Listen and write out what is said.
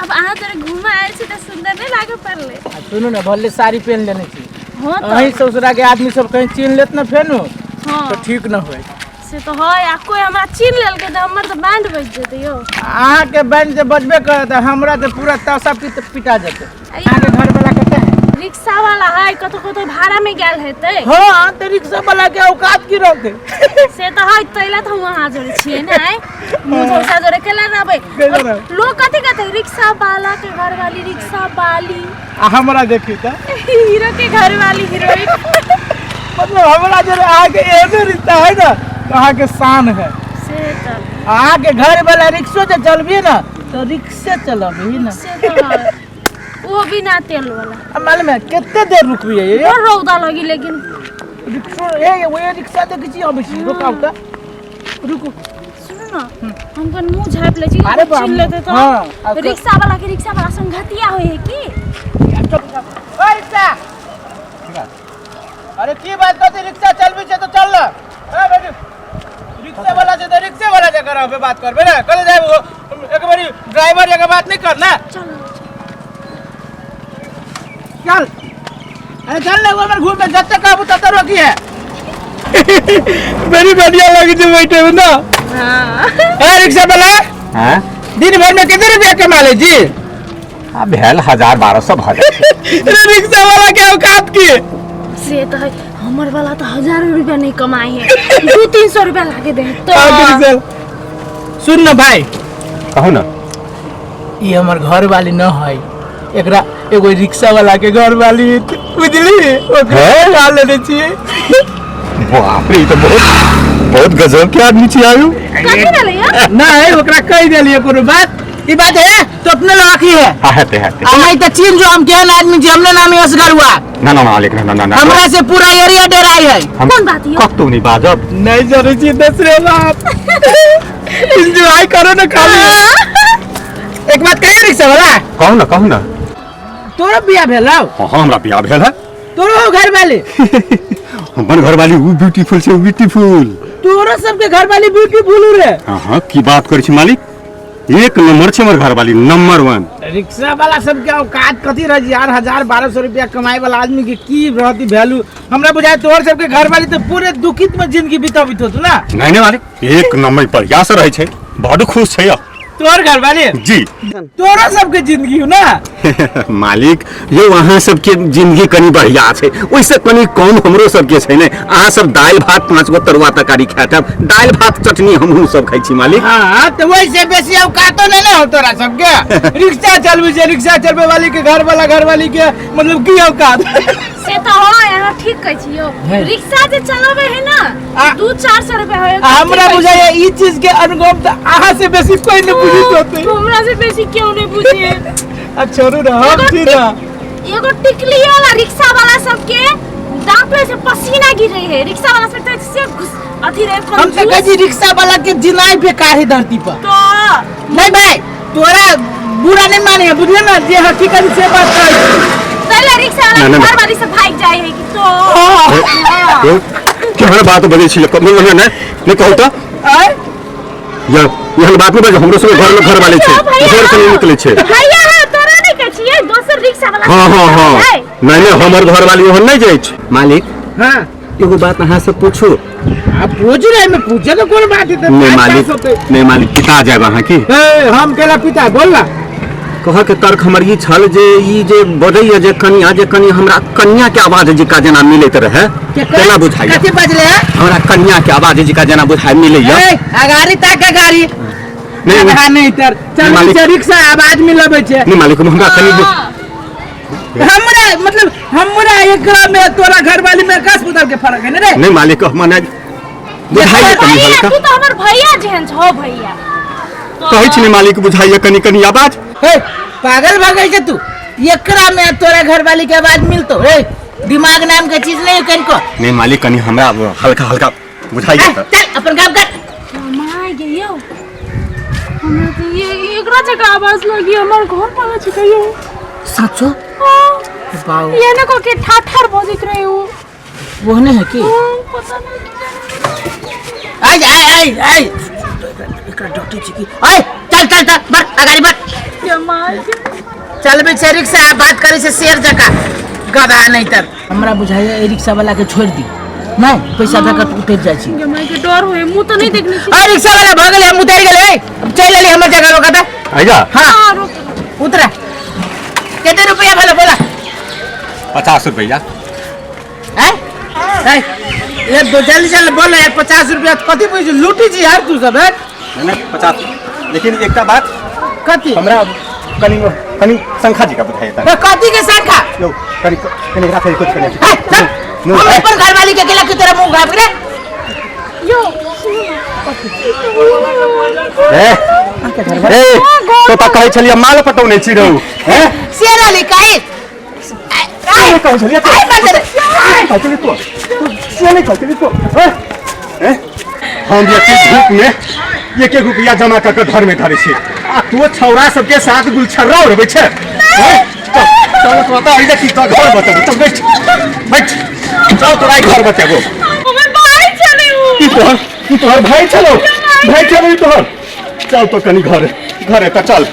अब अहाँ तोरे घूमे आयल छी तऽ सुंदर नहीं लागे पड़ले। आ सुनू ने, भले साड़ी पहन लेने छी। हाँ तो। अहीं ससुरा के आदमी सब कहीं चिन्ह लेत ना फेनु। हाँ। तो ठीक न होय। से तो है, आ कोई हमरा चिन्ह लेलकै तऽ हमर तऽ बैंड बजि जेतै यौ। अहाँके बैंड जे बजबे करत, हमरा तऽ पूरा तौसा पिटा जेतै। अहाँके घर वाला कतऽ है? रिक्शा वाला है, कतौ कतौ भाड़ा में गेल हेतै। हाँ, तऽ रिक्शा वाला के औकात की रहतै? से तऽ है, तैला तऽ हम अहाँ जोड़े छियै ने, आँय? मुँह झौसा जोड़े केला रहबै? केला रहबै? लोग कथी कहतै? रिक्शा वाला के घर वाली, रिक्शा वाली। आ हमरा देखी तऽ हीरो के घर वाली हीरोइन। मतलब हमरा जरे अहाँके एहनो रिश्ता है ना, तऽ अहाँके शान है। से तऽ अहाँके घर वाला रिक्शो जे चलबिए ना तऽ रिक्शे चलबही ना। से तऽ है, वो बिना तेल वाला। आ मालूम है कते देर रुकबिए ये? बड़ रौदा लगी लेकिन। रिक्शो ए वो रिक्शा देखै छी, अबै छी, रुकाउ तऽ रुकू। सुनू ना, हम कन मुंह झापि लै छी। अरे बाप। छीन लेतै तऽ। हाँ, आ रिक्शा वाला के रिक्शा वाला संगतिया होय है की? ओ रिक्शा, अरे की बात कहते, रिक्शा चलबी छै तऽ चल ना। ए बेटी, रिक्शा वाला छै तऽ रिक्शे वाला जगह रहबे, बात करबे ना कतऽ जाबे? एक बारी ड्राइवर जगह बात नहीं करना। चल। चल, अरे चल ना, हमर घूम में जते कहबू तते रोकी है। बड़ी बढ़िया लगे छै बैठे में ना। हाँ। ए रिक्शा वाला। हाँ? दिन भर में कितने रुपया कमा ले जी? आ भेल 1000-1200 भऽ जाइ छै। अरे रिक्शा वाला के औकात की? से तऽ है, हमर वाला तऽ हजारो रुपया नहीं कमाए है, 200-300 रुपया लागे दे तो। सुन न भाई। कहू ना। ई हमर घर वाली न है, एकरा एगो रिक्शा वाला के घर वाली, बुझली, ओकरा हैं? उठा लेने छियै। बाप रे, ई तऽ बहुत बहुत गजब के आदमी छी आयु। कथी भेलै यौ? नहीं, ओकरा कहि देलियै कोनो बात ई बात है तो अपने लड़की है। हाँ, हेतै हेतै। आ नहीं तो चीन जो हम केहन आदमी छी, हमने नाम असगर हुआ। ना ना मालिक, ना ना ना। हमरा से पूरा एरिया डराई है। हम कोन बात यौ? कतौ नहीं बाजब। नहीं जरूरी छी दूसरे बात, एंजॉय करो ना खाली। एक बात कहिए रिक्शा वाला। कहू ना, कहू ना। तोरो बियाह भेल हौ? हाँ हाँ, हमरा बियाह भेल है। तोरो घर वाली? हमर घर वाली उ ब्यूटीफुल छै, ब्यूटीफुल। तोरो सबके घर वाली ब्यूटीफुल रे? हाँ हाँ, की बात करै छी मालिक, एक नंबर छै हमर घर वाली, नंबर 1। रिक्शा वाला सबके औकात कथी रह यार, 1000-1200 रुपया कमाए वाला आदमी के की रहती वैल्यू? हमरा बुझाय तोहर सबके घर वाली तो पूरे दुखित में जिंदगी बिताबित होतु ना। नहीं नहीं मालिक, एक नंबर बढ़िया से रहै छै, बड खुश छै। तोहर घर वाली? जी। तोरो सबके जिंदगी हो ना। मालिक यो, अहाँ सबके जिंदगी कनी बढ़िया छै, ओहिसँ कनी कम हमरो सबके छै ने। अहाँ सब दालि भात 5 गो तरुआ तरकारी खायत हब, दालि भात चटनी हमहूँ सब खाइ छी मालिक। हाँ तो वैसे बेसी औकातो नहीं ना हो तोरा सबके। रिक्शा चलबै छै, रिक्शा चलबै वाली के घर वाला, घर वाली के मतलब की औकात? से तऽ है, अहाँ ठीक कहै छी यौ। है। रिक्शा जे चलबै है ना, 200-400 रुपया होय। आ हमरा बुझाइए ई चीज के अनुभव तऽ अहाँ से बेसी कोई नहीं बुझित होतै। हमरा से बेसी क्यों नहीं बुझिए। आ छोड़ू ना, हम एगो छी ना। एगो टिकली वाला रिक्शा वाला सबके दांत से पसीना गिरे है, रिक्शा वाला सब तऽ से घुस अथी रहे। हम तऽ कहै छी रिक्शा वाला के जिनाइ बेकार है धरती पर। तो नहीं भाई, तोरा बुरा नहीं माने है, बुझले ना, जे हकीकत से बात कहै छी। पहले रिक्शा वाला ना, ना, ना। घर वाली सब भाग जाए है कि तो। यौ, केहन बात बजै छी? नहीं नहीं, कहू तऽ। आय? यौ, एहन बात नहि बाजू, हमरो सबके घर में घर वाले छै, घर से नहीं निकलै छै। भैया हाँ, तोरा नहीं कहै छियै, दोसर रिक्शा वाला। हाँ हाँ हाँ। है। नहीं नहीं, हमर घर वाली ओहन नहीं जाइ छै मालिक। हाँ। एगो बात अहाँ से पूछू? आप पूछ रहे में पूछे के कोन बात है? नहीं मालिक, नहीं मालिक, पिता जायब अहाँ की? ए, हम केला पिता? बोल ना। कह के तर्क हमर ई छल जे ई जे बजैया जे कनिया, जे कनि हमरा कनिया के आवाज जिका जेना मिलैत रहे, तेना बुझाइया। कथी बजले है? हमरा कनिया के आवाज जिका जेना बुझाइ मिलैया। ए, अगाड़ी ताक अगाड़ी। नहीं, नहीं। नहीं तर चल मालिक। छै रिक्शा आवाज मिलबै छै। नहीं मालिक, हमरा कनि हमरा मतलब हमरा एकरा में तोरा घर वाली में आकाश पाताल के फर्क है ने रे। नहीं मालिक, मने बुझाइया कनि भैया हल्का। तू तो हमर भैया जेहन छौ भैया। कहै छी ने मालिक, बुझाइया कनि कनि आवाज। हे पागल भऽ गेल छै तू? एकरा में तोरा घर वाली के आवाज मिलतो रे? दिमाग नाम के चीज नहीं है कनिको। नहीं मालिक, कनि हमरा हल्का हल्का बुझाइया। ए, चल अपन काम कर। माय गे यौ, हमरा तऽ ये एकरा जगह आवाज लगी हमर घर वाला छै कहियो। साचो? हाँ। बाऊ। ये ने को के ठार ठार बजैत रहे उ। ओहने है की? हाँ, पता नहीं की जाने। आइ आइ आइ आइ, एकरा डॉक्टर छी की? आइ चल चल। चल त बढ़ अगाड़ी बढ़। चलबै छै रिक्शा आ बात करै छै शेर जकाँ गधा नहीं तर। हमरा बुझाइए एहि रिक्शा वाला के छोड़ि दी, नहीं पैसा दऽ कऽ उतरि जाइ छी। माय के डर होए, मुंह तो नहीं देखने छी। अरे रिक्शा वाला भऽ गेलै, हम उतरि गेलै, चलि एली हमर जगह रोका तऽ। आइजा। हाँ। हां रोक। उतरा। कते रुपया भेलै बोला? 50 रुपया। हैं? है ये दो जल्दी जल्दी बोल यार, 50 रुपया कथी पैसे लूटी छी यार तू सब है? नहीं 50, लेकिन एकटा बात। कथी? हमरा कनी कनी शंखा जी का बुझाइ ए, कथी के शंखा? यौ कनी कनी राखै कुछ कनी। है, चल। हम अपन घरवाली के गेला कि तोरा मुंह घाप रे? यो ए ए तो त कहै छलियै माल पटौने छी रौ। हैं? शेर अली काहे? से कहै छलियै आइ बंद रे। कहै छलियै तो से नहीं कहै छलियै तो। हैं? हैं? हम व्यक्ति धूप में एक एक रुपया जमा कर के घर में धरे छी आ तू छौरा सबके साथ गुलछर्रा उड़बै छै। हैं? चल चल तो बता अइजा की तो घर बतेबो। चल बैठ बैठ, चल तोरा घर बतेबो। हमर भाई चले उ। ई तोहर, ई तोहर भाई छलो? भाई छलो ई तोहर? चल तो कनी घर घरे त चल।